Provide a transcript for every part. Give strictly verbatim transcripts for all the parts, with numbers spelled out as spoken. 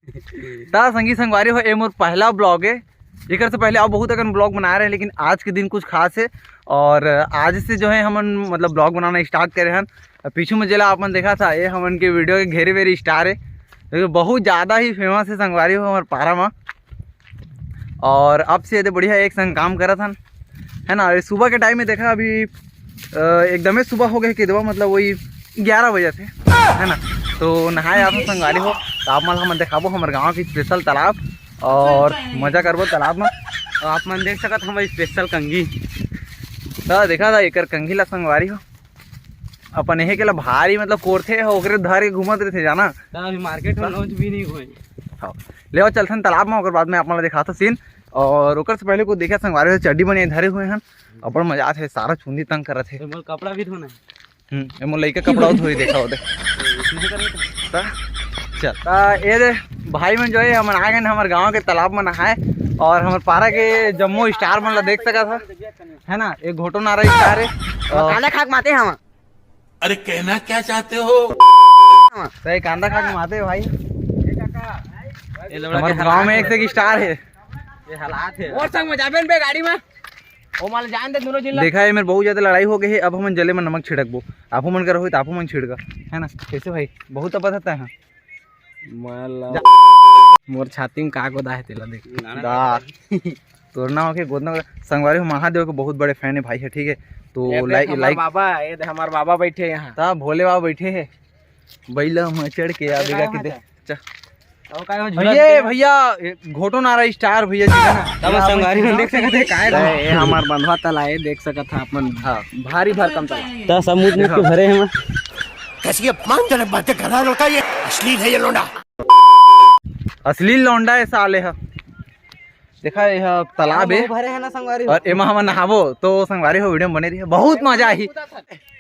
ता संगी संगवारी हो, ये मोर पहला ब्लॉग है। एकर से पहले आप बहुत अकन ब्लॉग बनाए रहे, लेकिन आज के दिन कुछ खास है और आज से जो है हमन मतलब ब्लॉग बनाना स्टार्ट करे हन। पीछू में जेला आप मन देखा था, ये हमन के वीडियो के घेरे बेरे स्टार है, जो बहुत ज़्यादा ही फेमस है संगवारी हो हमर पारा में। और अब से यदि बढ़िया एक संग काम करत हन, है ना। ये सुबह के टाइम में देखा, अभी अ, एकदमे सुबह हो गए के देवा, मतलब वही ग्यारह बजे थे, है ना। तो नहाए आप संगवारी हो, तो आप मन हमन देखाबो हमर गांव के स्पेशल तालाब और मजा करबो तालाब में। तो आप मन देख सकत हमर स्पेशल कंगी। तो देखा था एकर कंगी ला संगवारी हो, अपन एहे के ला भारी मतलब कोरथे हो, ओकरे धर के घूमत रहिथे जाना। तो अभी मार्केट में लॉन्च भी नहीं हुए। हाँ, ले आओ चलथन तालाब में, ओकर बाद में आप मन ला दिखाथो सीन। और ओकर से पहले को देखा संगवारी हो, चड्डी बनिया धरे हुए हैं, अब्बड़ मजा आथे, सारा चुंदी तंग करत हे। ए मोर कपड़ा भी धोना है। हम्म, ए मोर लइका कपड़ा धोई देखा होते। इसमें से करबे तो। त चल। त ए दे भाई मन जो है, हमन आ गए हमर गांव के तालाब में नहाए और हमर पारा के जम्मो स्टार मन ला देख सकत ह, है ना। एक घोटो नारा स्टार है। और काला खाक माते हम। अरे कहना क्या चाहते हो? सही कांदा खा के माते भाई। ये लोग हमर के गांव में हालात एक से एक स्टार है। ये हालात है। और संग में जाबे न बे गाड़ी में। ओ माल जान दे दोनों जिला। देखा है, मेरे बहुत ज्यादा लड़ाई हो गई है। अब हमन जले में नमक छिड़कबो, आपो मन कर होई त आपो मन छिड़का, है ना। कैसे भाई, बहुत तपत है। मोर छाती में का गोदा है तेला देख। दा। तोर नाम के गोदना। संगवारी हो, महादेव के बहुत बड़े फैन है भाई है, ठीक है। तो ये देख लाइक, हमार लाइक। बाबा, ये देख हमार बाबा बैठे यहाँ। ता भोले बाबा बैठे हैं, बैला में चढ़ के आ ये बेगा का के दे। बात है? चा। और का हो झूला ये दे? भैया, ये घोटो नारा स्टार भैया जी है ना। तब संगवारी में देख सकते हैं, काय ये हमार बंधवा तला है, देख सकत था अपन। हाँ, भारी भरकम तला। ता समुद्र में देखो। क्यों भरे हैं? कैसी अपमानजनक बातें कर रहा है लड़का, ये अश्लील है ये लोंडा। अश्लील लौंडा है साले ह। देखा, ये ह तालाब है। भरे है ना संगवारी हो। और एमा हमन नहाबो, तो संगवारी हो, वीडियो में बने रहिए, बहुत मजा आही।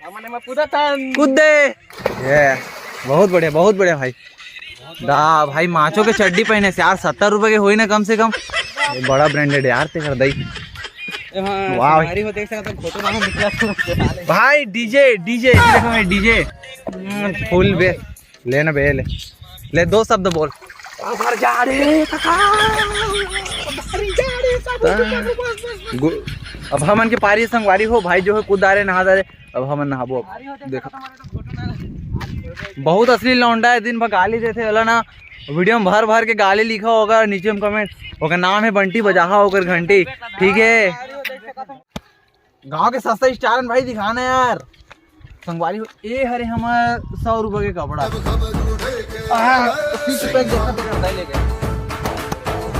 हमन एमा कूदत हन। कूद दे। ये, बहुत बढ़िया, बहुत बढ़िया भाई। दा भाई, माचो के चड्डी पहने से यार, सत्तर रुपए के होई ना कम से कम। ये बड़ा ब्रांडेड यार, ते कर दई। ए हाँ, वाह। संगवारी हो, देख सकते हो, घोटो नाम निकला। भाई, डीजे, डीजे, देखो भाई, डीजे। हम्म, फुल बेस। ले ना बे, ले। ले, दो शब्द बोल। बाहर जा रे, काका। बाहर जा रे, सब हाँ। बस, बस, बस। गु-, अब हमन के पारी संगवारी हो, भाई जो है कूद डारे, नहा डारे, अब हमन नहाबो। अब देखो। बहुत अश्लील लौंडा है, दिन भर गाली देथे, वाला ना, वीडियो में भर भर के गाली लिखा होगा नीचे में कमेंट, ओकर नाम है बंटी बजाहा, ओकर घंटी, ठीक है। गांव के सस्ता स्टार भाई दिखाना यार। संगवारी हो, ए हरे हमर सौ रुपए के कपड़ा। आह, तीस रुपए के देखा तो करता ही लेके।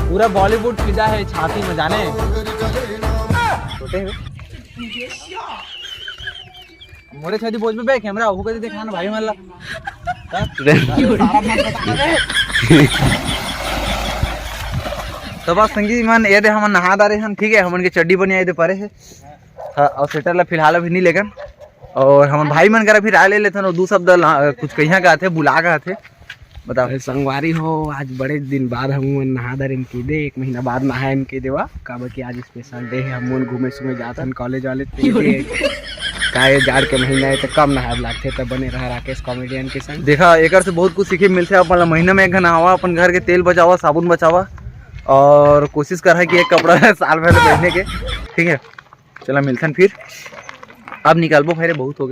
पूरा बॉलीवुड फिदा है छाती में जाने। छोटे हो। मोरे छाती बोझ में बे कैमरा, वो कदे दिखाना भाई मन ला। तो बस संगी मन, ये दे हमन नहा डारे हन, ठीक है, हमन के चड्डी बनिया ये दे परे है। हाँ, और स्वेटर ला फिलहाल अभी नहीं लेगन। और हमर भाई मन करा फिर आ ले लेथन, और दू शब्द ला-, कुछ कहिया का आथे, बुला का आथे, बताओ। अरे संगवारी हो, आज बड़े दिन बाद हम मन नहा डारे एम कहि दे, एक महीना बाद नहाए एम कहि देवा, काबर कि आज स्पेशल डे है, हम मन घूमे सूमे जाथन कॉलेज वाले ते। का ये जाड़ के महीना है तो कम नहाए लागथे, तो बने रहा राकेश कॉमेडियन के संग। देखा, एकर से बहुत कुछ सीखे मिलथे, अपन ला महीना में एक घन नहावा, अपन घर के तेल बचावा, साबुन बचावा, और कोशिश करा कि एक कपड़ा साल भर पहने के, ठीक है। चला मिलथन फिर। अब निकालबो भाई रे, बहुत हो गए।